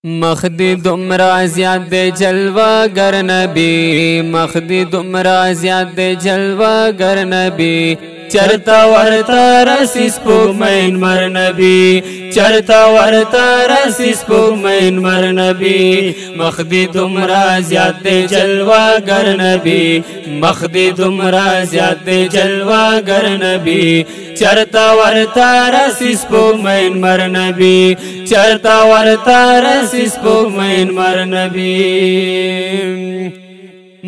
مخ دی دومره زیات دی جلوه ګر نبی، مخ دی دومره زیات دی جلوه ګر نبی، چرته ورته رسی سپوږمۍ نمر نبی، چرته ورته رسی سپوږمۍ نمر نبی، مخ دی دومره زیات دی جلوه ګر نبی، مخ دی دومره زیات دی جلوه ګر نبی، چرته ورته رسی سپوږمۍ نمر نبی، چرته ورته رسی سپوږمۍ نمر نبی.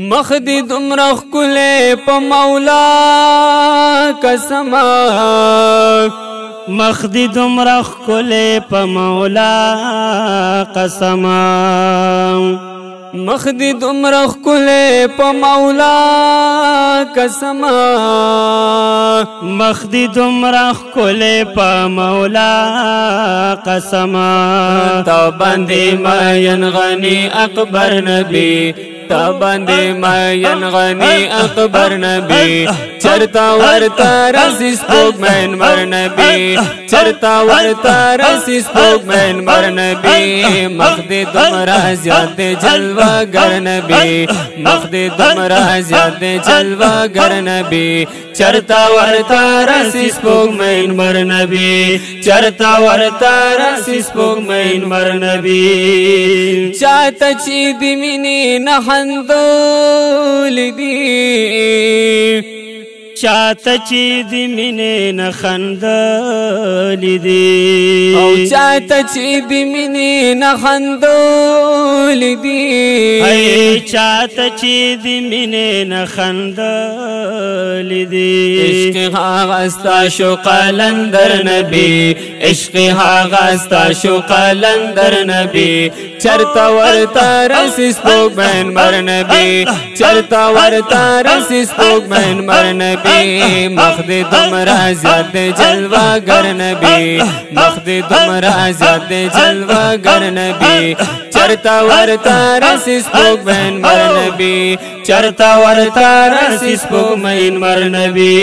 مخ دی دومره ښکلی په مولا قسم، مخ دی دومره ښکلی په مولا قسم، مخ دی دومره ښکلی په مولا قسم، مخ دی دومره ښکلی په مولا قسم، تا باندې مین غنی اکبر نبی، تا باندې مین غنی اکبر نبی، چرتا ورته رسی سپوږمۍ نمر نبی، چرتا ورته رسی سپوږمۍ نمر نبی، مخ دې دومره زیات دی جلوه ګر نبی، مخ دې دومره زیات دی جلوه ګر نبی، چرتا ورته رسی سپوږمۍ نمر نبی، چرتا ورته رسی سپوږمۍ نمر نبی. چاته چې د مینې نه خندول دي، چاته چې د مینې نه خندل دي، او چاته چې د مینې نه خندل دي، ای چاته چې د مینې نه خندل دي، عشق هغه ستا شو قلندر نبی، عشق هغه ستا شو قلندر نبی، چرته ورته رسی سپوږمۍ نمر نبی، چرته ورته رسی سپوږمۍ نمر نبی، مخ دې دومره زیات دی جلوه ګر نبی، مخ دې دومره زیات دی جلوه ګر نبی، چرته ورته رسی سپوږمۍ نمر نبی، چرته ورته رسی سپوږمۍ نمر نبی.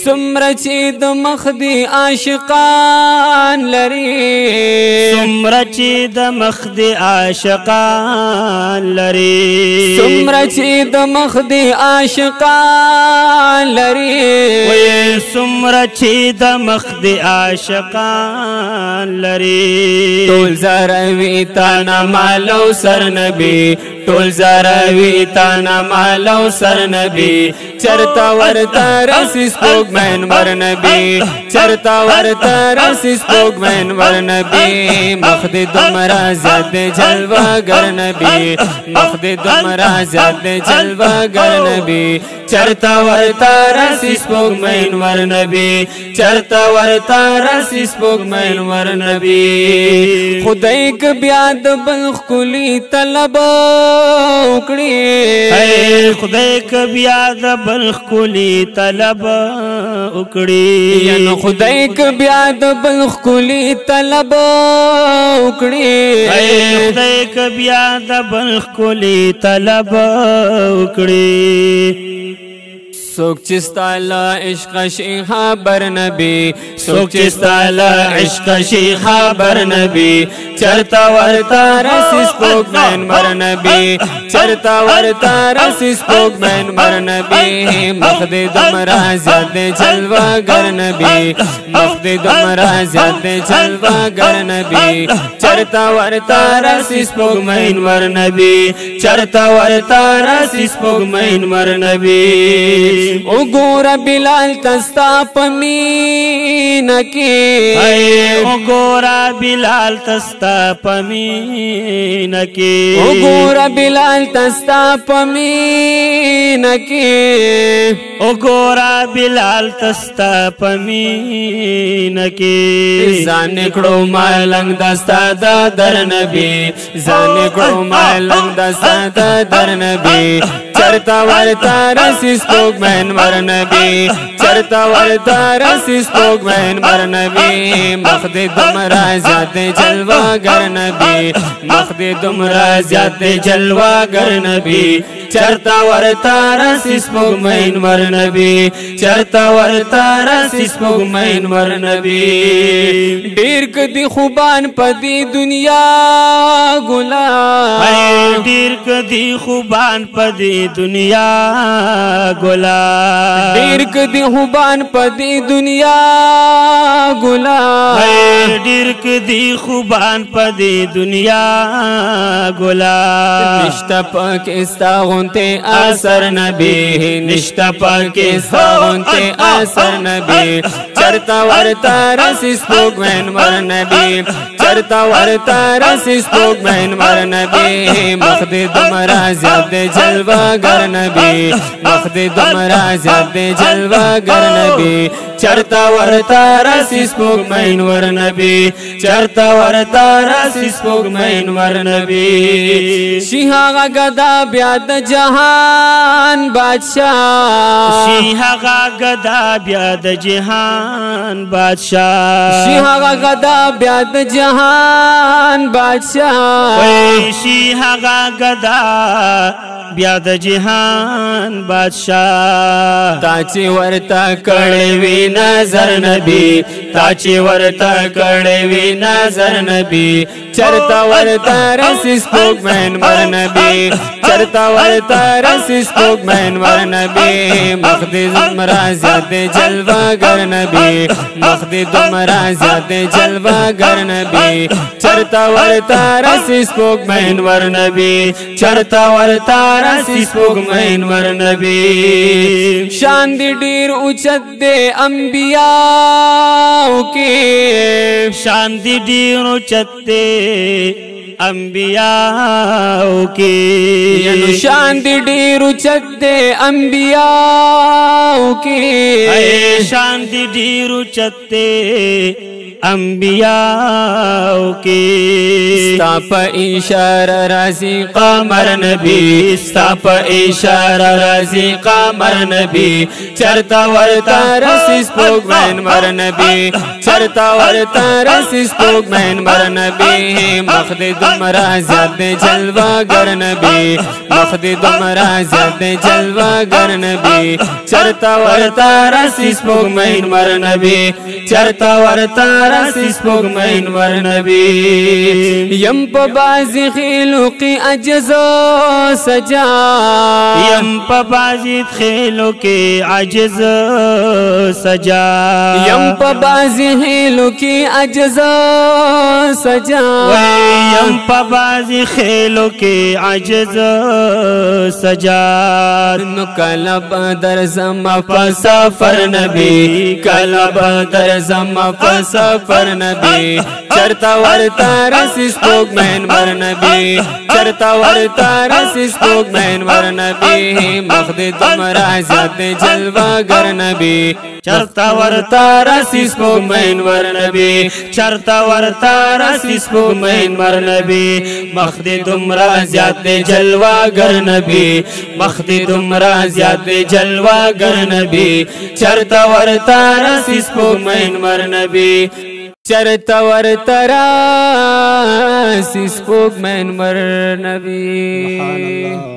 څومره چې د مخ دی عاشقان لري، څومره چې د مخ دی عاشقان لري، څومره چې د مخ دی عاشقان لري، وې څومره چې د مخ دی عاشقان لري، ټول زروي تا نه مالو سر نبی، ټول زروي تا نه مالو سر نبی، چرته ورته رسی سپوږمۍ نمر نبی، چرته ورته رسی سپوږمۍ نمر نبی، مخ دې دومره زیات دی جلوه ګر نبی، مخ دې دومره زیات دی جلوه ګر نبی، چرته ورته رسی سپوږمۍ نمر نبی، چرته ورته رسی سپوږمۍ نمر نبی. خدای که بیا د بل ښکلي طلب وکړي، ای خدای که بیا د بل ښکلي طلب وکړي، ین خدای که بیا د بل ښکلي طلب وکړي، ای خدای که بیا د بل ښکلي طلب وکړي، څوک چې ستا له عشق شي خبر نبی، څوک چې ستا له عشق شي خبر نبی، چرته ورته رسی سپوږمۍ نمر نبی، چرته ورته رسی سپوږمۍ نمر نبی، مخ دې دومره زیات دی جلوه ګر نبی، مخ دې دومره زیات دی جلوه ګر نبی، چرته ورته رسی سپوږمۍ نمر نبی، چرته ورته رسی سپوږمۍ نمر نبی. وګوره بلال تستا پمینه کې، وګوره بلال تستا پمینه کې، وګوره بلال تستا پمینه کې، وګوره بلال تستا پمینه کې، ځان کړو ملنګ دستا د در نبی، ځان کړو ملنګ دستا د در نبی، چرته ورته رسی سپوږمۍ نمر نبی، چرته ورته رسی سپوږمۍ نمر نبی، مخ دې دومره زیات دی جلوه ګر نبی. نبی، مخ دې دومره زیات دی جلوه ګر نبی، چرته ورته راسي سپوږمۍ نور نبی، چرته ورته راسي سپوږمۍ نور نبی۔ ډیر کدي خوبان په دې دنیا ګلا، ډیر کدي خوبان په دې دنیا ګلا، ډیر کدي خوبان په دې دنیا ګلا، ډیر کدي خوبان په دې دنیا ګلا۔ نشته پاکستا غونته اثر نبی، نشته پاکستا غونته اثر نبی، چرته ورته راسي سپوږمۍ نور نبی، چرته ورته راسي سپوږمۍ نور نبی، مخ دې دومره زیات دی جلوه ګر نبی، مخ دې دومره زیات دی جلوه ګر نبی، چرته ورته راسي سپوږمۍ نور نبی، چرته ورته راسي سپوږمۍ نور نبی۔ شي هغه ګدا بیا د جهان بادشاہ، شي هغه ګدا بیا د جهان بادشاہ، شي هغه ګدا بیا د جهان بادشاہ، شي هغه ګدا بیا د جهان بادشاہ۔ تا چې ورته کړې وي نظر نبی، تا چې ورته کړې وي نظر نبی، چرته ورته راسي سپوږمۍ نور نبی، چرته ورته راسي سپوږمۍ نور نبی، مخ دې دومره زیات دی جلوه ګر نبی، مخ دې دومره زیات دی جلوه ګر نبی، چرته ورته راسي سپوږمۍ نور نبی، چرته ورته راسي سپوږمۍ نور نبی۔ شان دې ډیر اوچت دی انبیاو کې، شان دې ډیر اوچت دی انبیاو کې، ینو شان دې ډیر اوچت دی انبیاو کې، شان دې ډیر اوچت دی انبیاو کې۔ ستا په اشاره راځي قمر نبی، ستا په اشاره راځي قمر نبی، چرته ورته راسي سپوږمۍ نور نبی، چرته ورته راسي سپوږمۍ نور نبی، مخ دې دومره زیات دی جلوه ګر نبی، مخ دې دومره زیات دی جلوه ګر نبی، چرته ورته راسي سپوږمۍ نور نبی، چرته ورته راسي سپوږمۍ نور نبی۔ یم په بازي خېلو کې عجز سجا، یم په بازي خېلو کې عجز سجا، یم په بازي خېلو کې عجز سجا، یم په بازي خېلو کې عجز سجا۔ نو کله بدر زما په سفر نبی، کله بدر زما په سفر نبی، چرته ورته راسي سپوږمۍ نور نبی، چرته ورته راسي سپوږمۍ نور نبی، مخ دې دومره زیات دی جلوه ګر نبی، چرته ورته راسي سپوږمۍ نور نبی، چرته ورته راسي سپوږمۍ نور نبی، مخ دې دومره زیات دی جلوه ګر نبی، مخ دې دومره زیات دی جلوه ګر نبی، چرته ورته راسي سپوږمۍ نور نبی، چرته ورته راسي سپوږمۍ نور نبی۔ سبحان الله۔